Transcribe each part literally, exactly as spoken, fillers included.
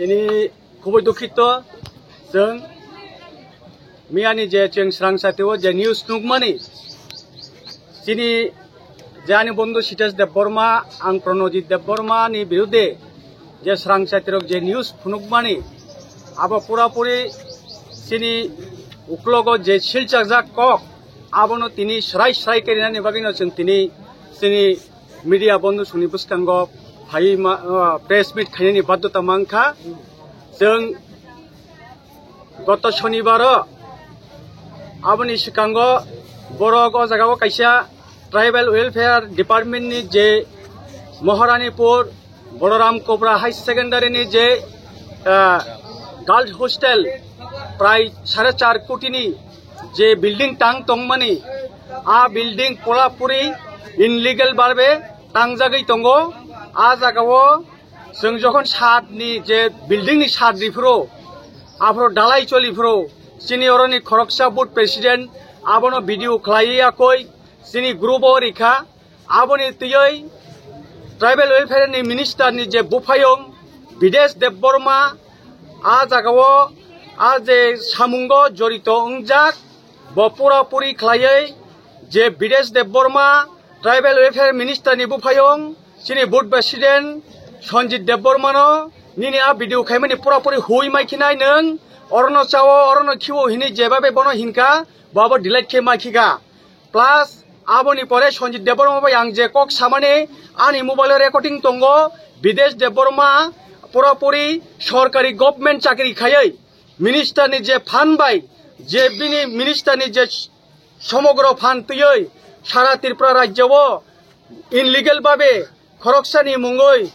Tini khubui dukhito, chwng miyani je chwng srang satio je news nukmani, chini je ani bondhu Sitesh Debbarma, ang Pranojit Debbarma ni birudhe je srang satirok je news phunukmani, abo purapuri chini uklogo je silchajak kok, abono tini srai srai kerinani bagwino chwng tini chini media bondhu songni bwskango phaiwi ma, ah, press meet khainani baddhota mankha. Chwng goto shonibaro aboni swkango borok o jagao kaisa Tribal Welfare Department ni je Maharanipur Balaram Kopra High Secondary ni je, ah, Girls Hostel prai sare char koti ni je building tang tongmani, a building purapuri illegal barbe tangjagwi tongo. A jagao chwng jokhon sat ni je building ni sat riphuru, aphuru dalai choliphuru, chini oroni khoroksa board president abono video khlaiwi yakoi chini group o rikha. Aboni twiwi Tribal Welfare ni Minister ni je buphayung Bidesh Debbarma a jagao a je samungo jorito wngjak, bo pura puri khlaiwi je Bidesh Debbarma Tribal Welfare Minister ni buphayung chini board president Sanjit Debbarma no nini a video khaimani pura puri hui maikhinai nwng, orono chao, orono khiwo hini jebabe bono hinkha, bo abo delete khe maikhika. Plus, aboni pore Sanjit Debbarma bai ang je kok samani, ani mobile o recording tongo, Bidesh Debbarma pura puri sorkari government chakri khaiwi minister ni je phan bai, je bini minister ni je somogro phan twiwi sara Tripura rajyo o illegal babe khoroksani mungwi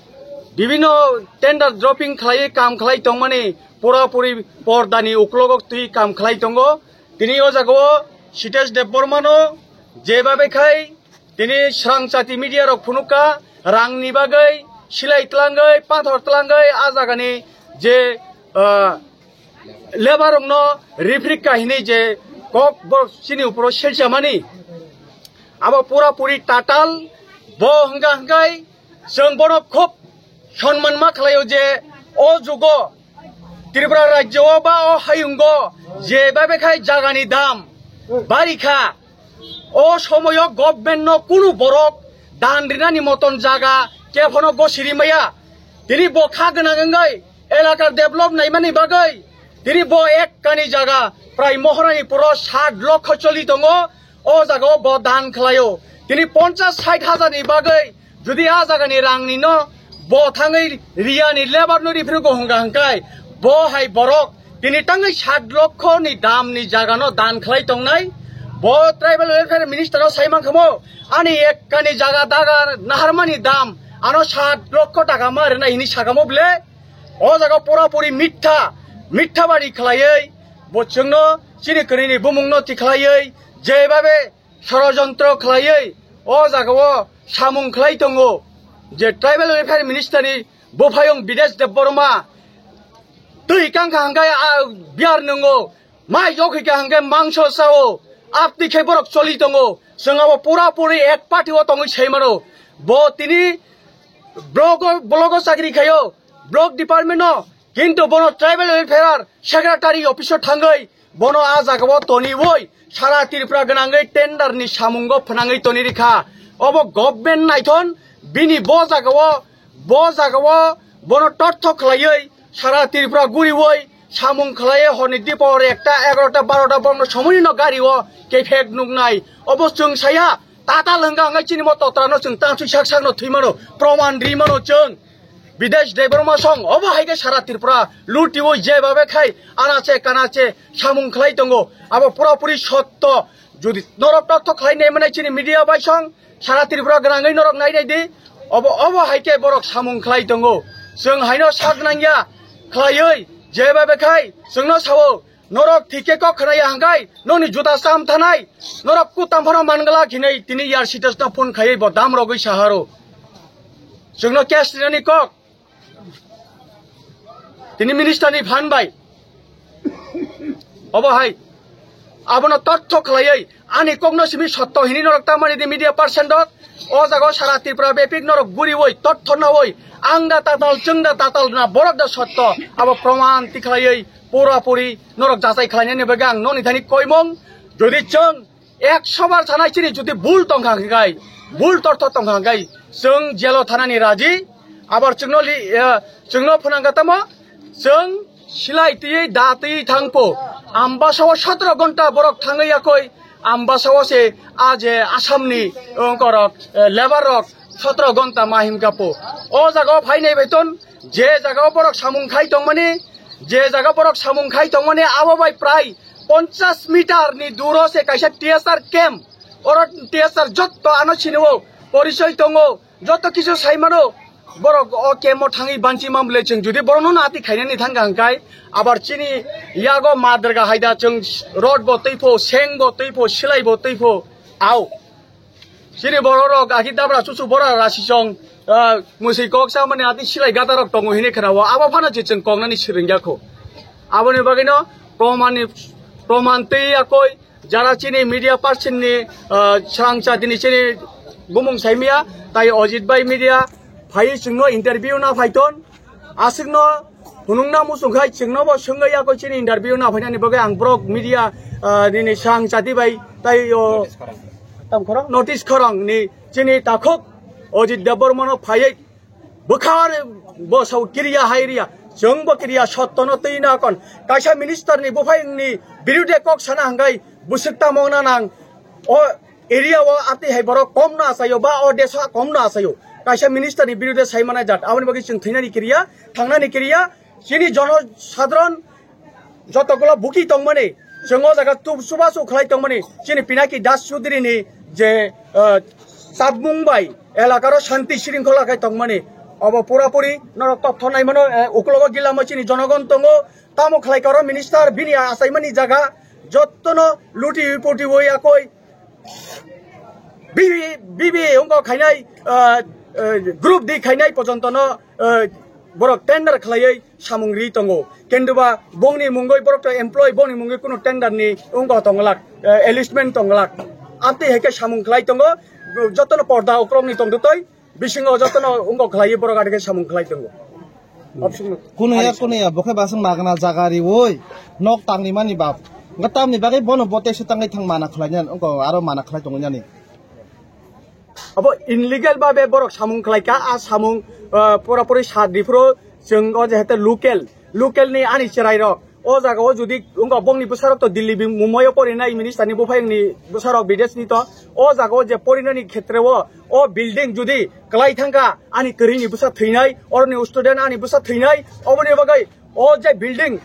bibino tender dropping khlaiwi kam khlai tongmani pura puri pordani uklogo twi kam khlai tongo. Tini o jagao Sitesh Debbarmano jebabe khai tini srang chati media rok phunukha rangni bagwi silai tlangwi pathor tlangwi a jagani je, ah, labour rokno rifrik kahini je kok bo chini uporo selchamani, abo pura puri tatal. Bo hwnga hwnkhe chwng bono khub sonman ma khlaio je o jugo Tripura rajyo o ba o hayungo je babe khai jagani dam bari kha, o somoyo government no kunu borok dan rinani moton jaga kephono gosiri maya. Tini bo kha gwnang wngwi elaka develop naimani bagwi tini bo ekkani jaga prai Maharanipuro sat lokho choli tongo. O jaga o bo dan khlaio. Tini ponchas sait hajar ni bagwi jodi a jaga ni rang ni no bo thangwi riya ni labour no rifru go hwnga hwnkhe bo hai borok tini tangwi sat lokho ni dam ni jaga no dan khlai tongnai. Bo tribal welfare minister no sai mankha mo, ani ekka ni jaga daga naharmani dam ano sat lokho taka ma rwnai hini sakamo ble. O jaga pura puri mitha, mitha bari khlaiwi bo chwngno chini kwrwini bumungno tikhlaiwi jebhabe sorojontro khlaiwi o jagao samung khlai tongo je tribal welfare minister ni buphayung Bidesh Debbarma twi kangkha hwnkhe a biyar nwngo. Mai jokhi kha hwnkhe mangso chao, aptwi khe borok choli tongo. Chwng abo pura puri ek party o tongwi sai mano. Bo tini block o, block o chakri khaio, block department o, kintu bono tribal welfare secretary office o thangwi bono a jaga o toniwi sara Tripura gwnangwi tender ni samungo phnangwi toni rikha. Obo government naithon bini bo jaga o, bo jaga o bono tortho khlaiwi sara Tripura guriwi samung khlaiwi horni dipor ekta, egarota, barota borokno somoino gari o kephek nuknai. Obo chwng saya tatal hwnkha hwnkhe chini mo totra no chwng tangswi sak sak no thwi mano, proman ri mano chwng. Bidesh Debbarma song obo hai khe sara Tripura lutiwi jebhabe khai anache kanache samung khlai tongo. Abo pura puri sotto. Jodi norok tortho khlai nai manai chini media bai song, sara Tripura gwnangwi norok nai nai di, obo, obo hai khe borok samung khlai tongo. Chwng haino sak nangya khlaiwi, jeba bekhai chwngno sao, norok thik khe kok khwnaya hwnkhe nokni juda cham thanai, norok kutam phano man glak hinwi tini yar sitas no phone khaiwi bo dam rogwi saharo. Chwngno case rinani kok. Tini minister ni phan bai. Obo hai. Abono totho khlaiwi ani kokno simi sotto hini norok tamani di media person rok. O jaga o sara Tripura bepik norok guriwi totho nawi ang da tatal chwng da tatal na borok da sotto abo proman tikhlaiwi pura puri norok jachai khlainani bagwi ang noni thani koimung. Jodi chwng ekso bar sanai chini jodi bul tongkha hwnkhe, bul tortho tongkha hwnkhe chwng jelo thanani raji. Abar chwngno li, eh, chwngno phwnangkha tamo chwng silai twiwi da twiwi thangpo. Ambasa o sotro ghonta borok thangwi yakoi. Ambasa o se a je Assamni ongkorok, eh, labour rok sotro ghonta ma himkha po. O jaga o phainai bai ton je jaga o borok samung khai tongmani, je jaga borok samung khai tongmani abo bai prai ponchash meter ni duro se kaisa T S R camp. Oro T S R jotto ano sinio porichoi tongo. Joto kisu sai mano, borok o camp o thangwi banchi mam le chwng jodi borokno nati khainani thangkha hwnkhe, abar chini yago ma derga haida chwng rod bo twi pho, seng bo twi pho, silai bo twi pho, au. Chini borok rok aki dabra chuchu bora rasi chong, ah, musui kok sa mani ati silai gata rok tongo hini khna o, abo phano je chwng koknani swrwng ya kho. Aboni bagwino proman ni, proman twi yakoi, jara chini media person ni, ah, srang cha dini chini bumung saimia, tai Ojit bai media phai chwngno interview na phaiton, aswkno hunungna muchung khai chwngno bo swngwi yakoi chini interview na phainani bagwi ang borok media, ah, nini srang chati bai tai o tam khorang, notice khorang ni chini takhuk Ojit Debbarma no phaiwi bwkhar bo sao kiriya hai riya, chwng bo kiriya sotto no twi na kon. Kaisa minister ni buphai ni birude kok sana hwnkhe bwswk tamo na nang. O area o ati hai borok kom no achaio ba o deso kom no achaio. Kaisa minister ni birude sai manai jat. Aboni bagwi chwng thwinani kiriya, thangnani kiriya, chini jono sadharon jotogulo buki tongmani, chwng o jaga tu-, chubachu khlai tongmani, chini Pinaki Das Chaudhary ni je, eh, chapmung bai elakaro shanti shringkhola khai tongmani, obo pura puri norok totho nai mano, eh, ukulogo gilamo chini jonogon tongo, tamo khlai karo minister bini achaimani jaga jottono luti puti oi akoi, Bibi, bibi, wngkha khainai, ah, ah, group di khainai pojonto no, ah, borok tender khlaiwi samung ri tongo. Kintu ba bongni mungwi borok to employee, bongni mungwi kunu tender ni wngkha tonglak, ah, enlistment tonglak. Amtwi hai khe samung khlai tongo, jotono porda uklokni tongtwtwi. Bisingo jotono wngkok khlaiwi borok adikhe samung khlai tongo. Option no. Kunuya, kunuya, bo khe basing magna jaga riwi nok tangni mani bap. Wngkha tamni bagwi bono bo teisa tangwi thang mana khlai nani, wngkha aro mana khlai tongwi nani. Abo illegal babe borok samung khlai kha, a samung, ah, pura puri sat di phuru chwng o je hete local, local ni ani chwrai rok. O jaga o jodi wngkha bongni bwsarok to Delhi bi-, Mumbai o porinai minister ni buphai wngni bwsarok bidesh ni to. O jaga o je porinani khetre o, o building jodi kwlai thangkha, ani kwrwini bwsa thwinai, oroni student ani bwsa thwinai, oboni bagwi o je building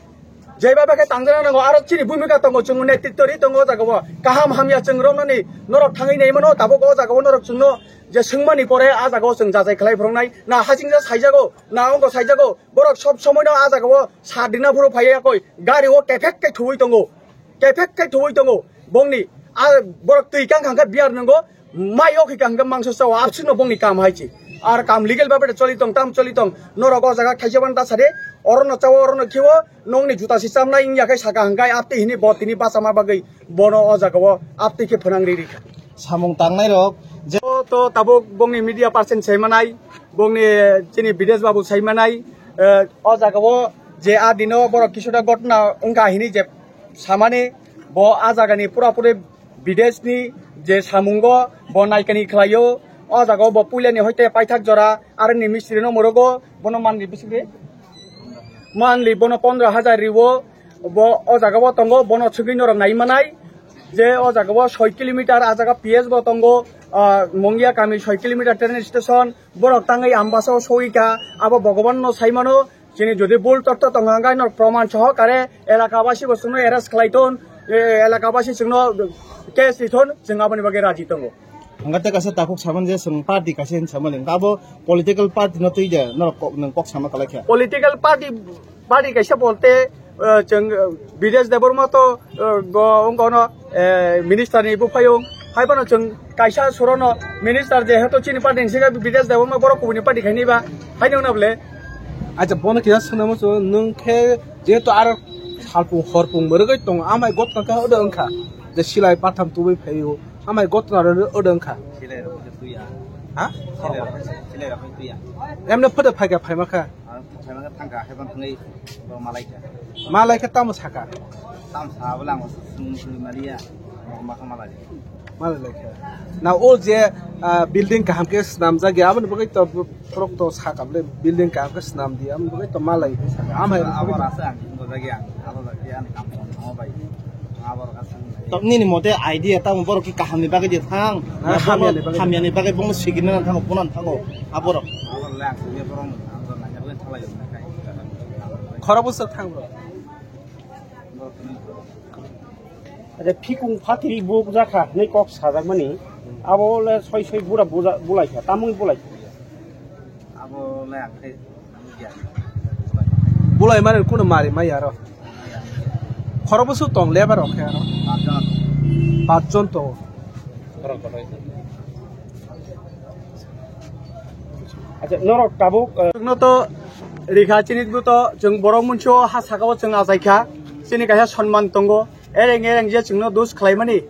jeba bagwi tangjana nango, aro chini bhumika tongo, chwng netritwo ri tongo o jaga o. Kaham hamya chwng romnani norok thangwi naimano, tabuk o jaga o norok chwngno je swngmani pore a jaga o chwng jachai khlai phwrwngnai, na hasingja saijago, na wngkha saijago, borok sob somoi no a jaga o sat rina phuru phaiya koi, gari o kephek khe thuwi tongo, kephek khe thuwi tongo. Bongni a borok twi kang kang khe biyar nungo, mai o khe kang khe mangso chao, abswk no bongni kam hai chi. Ar kam legal babe choli tong, tam choli tong, norok o jaga khaisa ban ta sade, oro no chao, oro no khio, nongni juta si chamnai wngya khe saka hwnkhe, abtwi hini bo tini bachama bagwi bono o jaga o abtwi khe phwnang ri ri kha. Samung tangnai rok je to tabuk bongni media person sai manai, bongni chini Bidesh babu sai manai, eh, o jaga o je a dino borok kisuda gotna wngkha hini je samani bo a jagani pura puri Bidesh ni je samungo bo naikani khlaio, o jaga o bo puilani hoite paithak jora aroni mistri no morogo bono manli bisingri manli bono pondro hajar riwo, bo o jaga o tongo, bono chugui norok nai manai je o jaga o soi kilometer a jaga P S bo tongo, ah, Mongia kami soi kilometer train station, borok tangwi Ambasa o soi kha, abo Bhogoban no sai mano, chini jodi bul torto tongo hwnkhe norok proman sohokare elaka basi bo chwngno arrest khlai ton, e, elaka basi chwngno case ri thon, chwng aboni bagwi raji tongo. Hwnkhe tei kaisa takhuk samani je chwng party kaisa hinwi samani, hwnkhe abo political party no twi de norok kok, nwng kok sama kwlai kha. Political party, party kaisa bolte, eh, chwng, eh, Bidesh Debbarma to, eh, bo wngkha no, eh, minister ni buphayung, hai phano chwng kaisa surono minister je heto chini party ni sika Bidesh Debbarma borok kubuni party khaini ba, hai nung na bole. Acha bono kisa swnamo chwng, nwng khe jehetu aro Salpung horpung mwrwgwi tongo, amai gotna khe odo wngkha. Je silai patham tubui phaio, amai gotna ro odo wngkha. Silai rok khe tuya. Ha? Silai rok, silai rok khe tuya. Emne photo phaikha phaima kha. Ang phaima kha thangkha, haiban thangwi bo malai kha. Malai khe tamo saka? Tamo sa bwle ang sung sung maliya, mo ma kha malai. Malai lai kha. Na o je, ah, building kaham khe swnamjak ya, aboni bagwi to borok to saka bwle building kaham khe swnam di, aboni bagwi to malai khe saka. Amai abo rasa ang bo jagi ang, abo jagi ang kam tong tong bai. Abo rasa. To nini mote idea tamo borok ki kaham ni bagwi di thang. Na, na hamya ni bagwi. Hamya ni bagwi bomo sigini na thango, punan thango. Abo rok. Abo le ang sugya borok ang to na jagwi thalai na kai. Khorok bwswk thang bro. Acha, phikung phatri buk jakha hinwi kok sajakmani, abo le soi soi bura buja-, bulaikha, tamungwi bulaikha. Abo le ang khe nukya. Bulai mani kuno mari mai aro. Khorok bwswk tong lebar rok khe aro? Paanch jon. Paanch jon tongo. Acha, norok tabuk, eh, no to rikha chini to chwng borok munso ha saka o chwng achaikha. Chini kaisa sonman tongo. Ereng ereng je chwngno dos khlaimani.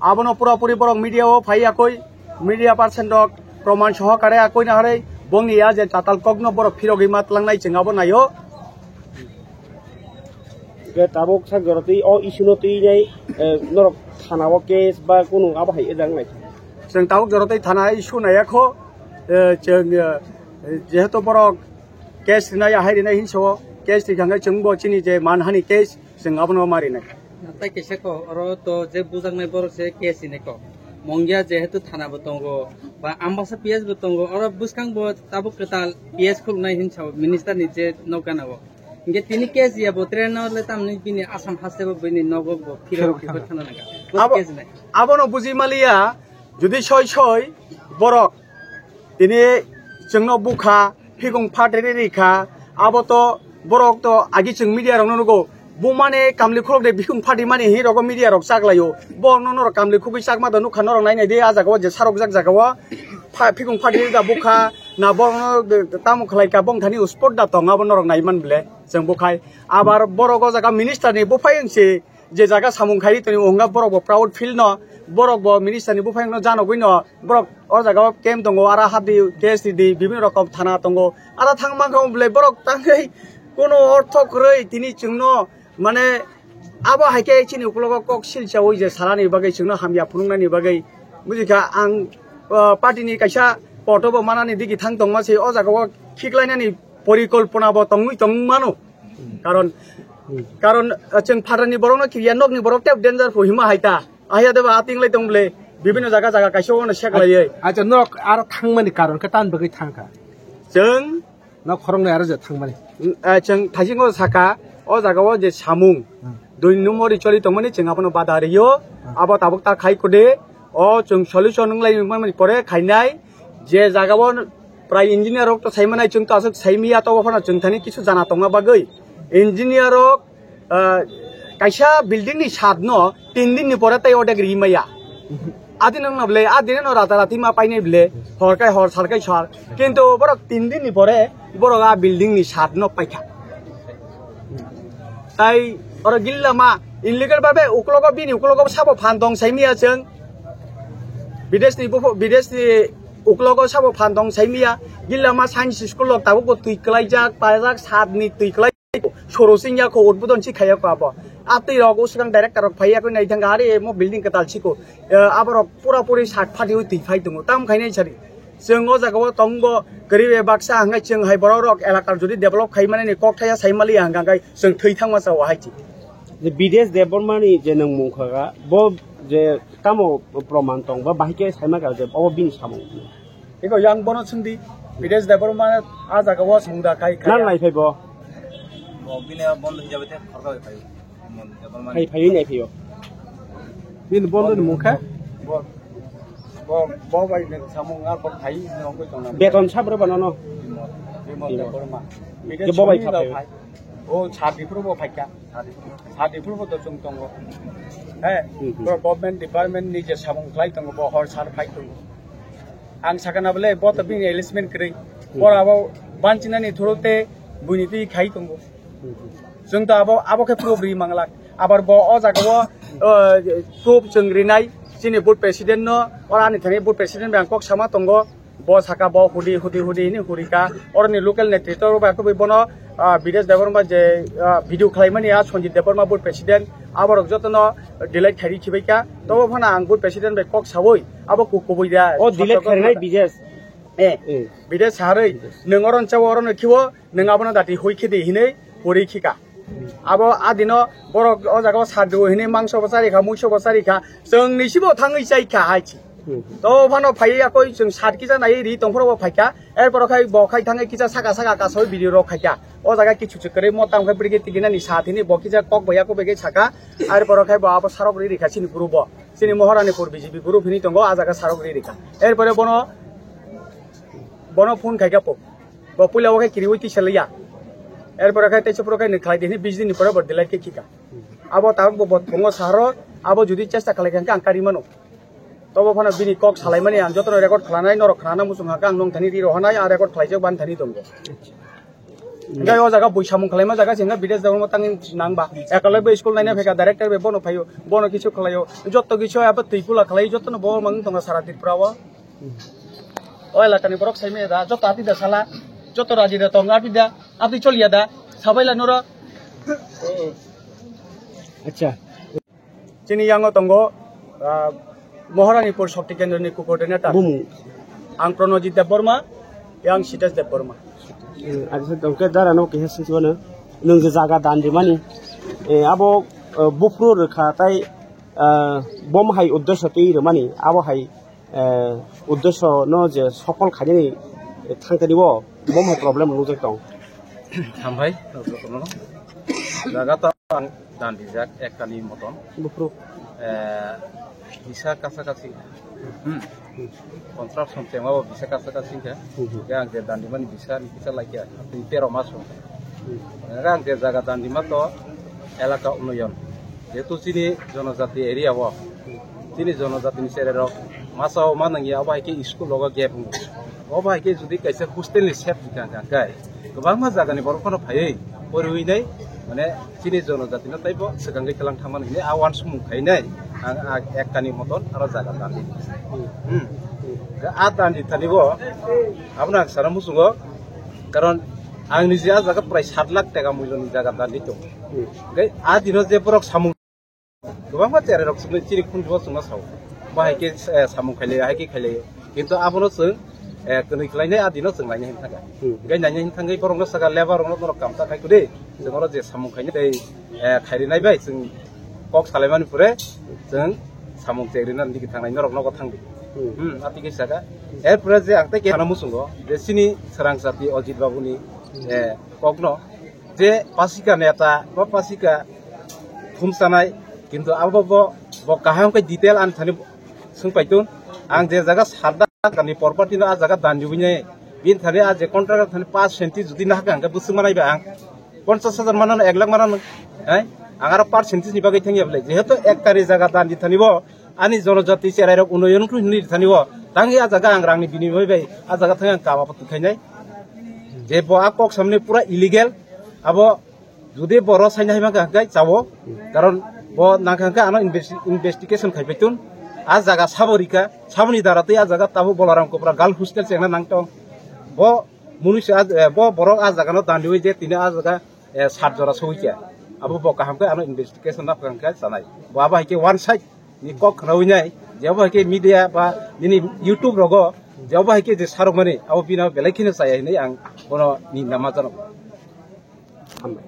Abono pura puri borok media o phai yakoi. Media person rok proman sohokare akoi na harwi bongni ya je tatal kokno borok phirogwi ma tlangnai chwng abo naio. Hwnkhe tabuk sak jora twi o issue no twi nai, eh, norok thana o case ba kunu abo hai ejak nai. Chwng tabuk jora twi thana issue naiya kho, eh, chwng, eh, jehetu borok case rinai ahai rinai hinso case rikha hwnkhe chwng bo chini je manhani case chwng abono ma rinai. Tei kaisa kok, oro to je bujaknai borok se case hinwi kok. Mungya jehetu thana bo tongo, ba Ambasa P S bo tongo, oro bwskang bo tabuk kwtal P S khuluknai hinwi sao minister ni je nokgana o. Hinkhe tini case ya bo train no le tamni bini Assam haste bo bini nogo bo phiro phiro phiro thana nangkha. Bo abo, case nai. Abono buji maliya, jodi soi soi borok tini chwngno bukha, phikung phatri rikha, abo to borok to agi chwng media rokno nugo. Bumani kamli khulok de bikung phatri mani hi rogo media rok chaklaio. Borokno norok kamli khugwi chakma do nukha, norok nai nai di a jaga o je sarok jak jaga o pha-, phikung phatri da bukha na borokno tamo khlai ka bong thani spot da tong abo norok nai man ble chwng bukhai. Abar borok o jaga minister ni buphai wngsi je jaga samung khai toni o hwnga borok bo proud feel no, borok bo minister ni buphai no janogwi no, borok o jaga o camp tongo, ara hapdi case ridi, bibhinno rokom thana tongo, ara thang mankha belai borok tangwi kuno ortho kwrwi tini chwngno mane abo hai khe chini ukologo kok silchaui je salani bagwi chwngno hamya phunuknani bagwi bujikha ang, ah, party ni kaisa poto bo manani digi thang tongma se o jaga o khiklainani porikolpona bo tongwi tong mano. Karon, karon, ah, chwng phatarni borokno kiriya, nokni borok tei danger pho hima hai ta. Ahya deba ating lai tong ble, bibhinno jaga jaga kaisa ono sek lai. Acha, nok aro thangmani karon khe tan bagwi thangkha? Chwng nok khoroknwi aro je thangmani. Ah, chwng thaisingo saka, o jaga o je samung. Hmm. Dui numori choli tongmani chwng abono bada rio, hmm, abo tabuk ta khai kude, o chwng solution wng lai mani pore khainai, je jaga o prai engineer rok to sai manai, chwng to aswk sai miya, to phano chwng thani kisu jana tongna bagwi engineer rok, ah, kaisa building ni sat no tin din ni pore tei odek ri maya. Adi nang na ble, adi no rata rati ma painai ble, hor kai hor, sar kai sar. Kintu borok tin din ni pore borok a building ni sat no paikha. Tai oro gilla ma illegal babe uklogo bini uklogo sabo phan tong sai miya chwng. Bidesh ni bupho-, bidesh ni uklogo sabo phan tong sai miya. Gilla ma science school rok tabuk bo twi kwlaijak, pajak, sat ni twi kwlai. Soro sing ya ko, udbodon si khaya ko abo. A twi rok o swkang director rok phai ya ko nai thang ari mo building kwtal si ko. Eh, aborok pura puri sat phati ui twi phai tongo. Tam khainai sari. Chwng o jaga o tong bo kwrwi bai baksa hwnkhe chwng hai borok rok elakar jodi develop khai mani ni kok thaya sai mali ya hwnkha hwnkhe chwng thwi thangma cha o hai chi. Je Bidesh Debbarma ni je nwng mung kha ga, bo je tamo proman tong ba bahai khe sai ma kha je obo bini samung. Eko yang bono chwng di, Bidesh Debbarma a jaga o samung da khai khai. Nang nai phai bo. Bo bini bondo hijabe te khorka bai phai. Phai, phaiwi nai phaiyo. Bini bondo ni mung khe? Bo, bo, bo bai ni samung a bo phai ni ongoi tong na. Beton sabro bana no? Bimo, bimo. Bimo. Ke bo bai kha phai. O sadi phuru bo phai kha. Sadi phuru bo to chung tongo. He, hmm, hmm, bo government department ni je samung khlai tongo, bo hor sar phai tongo. Ang sakana bole bo to bini enlistment kwrwi. Hmm. Bo abo banchinani thuru te buini twi khai tongo. Hmm, hmm. Chwng to abo, abo khe proof ri manglak. Abar bo o jaga o, uh, proof chwng rinai chini board president no, oro ani thani board president bai ang kok sama tongo. Bo saka bo hudi, hudi, hudi hini hurika. Oroni local netrito bai kubui bono, ah, Bidesh Debbarma je, ah, video khlaimani a Sanjit Debbarma board president. Aborok jotono delete khairi khibaika. Tobo phano ang board president bai kok sawi abo ku-, kubui da. O delete kharinai Bidesh. Eh, eh. Bidesh sarwi. Bidesh. Nwng oro nchawo oro no khiwo, nwng abono dati hui khidi hinwi huri khika. Abo adino borok o jaga o sadhu hini mangso bo chari kha, muiso bo chari kha, chwng nisibo thangwi chai kha hai chi. Hmm. To phano phai yakoi chwng sat kisa nai ri tongphoro bo phai kha, er poro khai bo khai thangwi kisa saka saka kasoi video rok khai kha. O jaga kichu chwkre mo tang khai brigi tigina ni sat hini bo kisa kok bo yako bege saka, er poro khai bo abo sarok ri ri kha chini guru bo, chini Moharani pur B J P guru hini tongo a jaga sarok ri ri kha. Er pore bono, bono phone khai kha po. Bo puila o khe kiriwi kisa liya. Er pore khai teisa poro khai ni khlai di hini bis din ni pore bo delete khe khika. Abo tabuk bo, bo thongo saharo, abo jodi chesta khlai kha, ang kari mano. Tobo phano bini kok salaimani ang jotono record khlainai, norok khnana muchung hakha, ang nong thani ri rohanai, ang record khlaijak ban thani tongo. Hingke o jaga bui samung khlaima jaga se hingke Bidesh Debbarma tangwi nang ba. Ekolai bo school naina phaikha, director bai bono phaio, bono kisu khlaio. Jotto kisu abo twi pula khlai, jottono bo mang tongo sara Tripura o. O elakani borok sai manya da, jotto ati da sala, jotto raji da tong ati da, ati choliya da, sabai la noro. Acha. Chini yango tongo, ah, Moharanipur Shakti Kendra ni co-coordinator. Bumung. Ang Pranojit Debbarma, yang Sitesh Debbarma. Hmm, acha tongke dara no kehe sing chibano. Nwng je jaga dan di mani. Eh, abo, eh, buphuru rwkha tai, eh, bom hai uddesho twi rwmani. Abo hai eh, uddesho no je sokol khainani thangtani o bom hai problem nukjak tong. Hambai, jotono. Jaga to ang dan dijak ekta ni moton. Buphuru. Eh, bisa kasa kasi. Hmm. Construction tema o bisa kasa kasi kha. Hmm. Ya ang je dan dimani bisa ni kisa laikya. Twi tero mas. Hmm. Ang je jaga dan dima to elaka unoyon. Jehetu chini jonojati area o, chini jonojatini chererok masa o ma nangya, obo hai khe school rogo gap wngo. Obo hai khe jodi kaisa hostel ni set wngkha hwnka hwnkhe, kwbangma jagani borok phano phaiwi poriwi nai, mane chini jonojatino teibo swkangwi kwlang thangmani hinwi a wansukmung khainai ang a ekta ni moton aro jaga dandi. Hmm. A dandi thani bo abono ang sana muchungo, karon ang niji a jaga prai sat lakh taka muiloni jaga dandi tongo. Hwnkhe a dino je borok samung kwbangma chererok chwngno chini khunjugo chwngno sao. Bahai khe, eh, samung khailai, hai khe khailai. Kintu abono chwng, eh, kwnwi khlainai a dino chwng lainai hin thangkha. Hmm. Hwnkhe nainai hin thangwi borokno saka labour rokno norok kam ta khai kwrwi. Chwng oro je samung khainai tei, eh, khairi nai bai chwng kok salaimani pore chwng samung chekri nani digi thangnai norok nogo thangdi. Hmm. Hmm, ati khe saka. Er pore je ang tei khe sana muchungo je chini swrang chati Ajit Babu ni, eh, kokno je pasika neta ba pasika thumsanai, kintu abo bo, bo kaham khe detail ani thani swngpaitun. Ang je jaga sarda kani property no a jaga dan jubinai, bini thani a je contract thani paanch senti jodi na hakha hwnkhe bwswk manai ba ang ponchash hajar manano, ek lakh manano, hai? Ang aro paanch senti ni bagwi thangya bwle. Jehetu ek tari jaga dan di thani bo, ani jonojati cherai rok unoyon wngkhu hinwi thani bo, tangwi a jaga ang rangni binimoi bai a jaga thangwi ang kam apot khainai. Je bo a kok samni pura illegal, abo jodi boro saina hai mangkha hwnkhe chao, karon bo nangkha hwnkhe ano investi-, investigation khaipaitun. A jaga sabo rikha, saboni dara tei a jaga tabuk Bolaram Kopra girls hostel chengna nangtong. Bo munui se a, eh, bo borok a jaga no dandiwi je tini a jaga, eh, sat jora sogwi kha. Abo bo kaham khe ano investigation na phang khe chanai. Bo abo hai khe one side ni kok khnawi nai, je abo hai khe media ba nini YouTube rogo, je abo hai khe je sarok mani, abo bina belai kheno chaya hinwi ang bono ni nama jano. Hambai.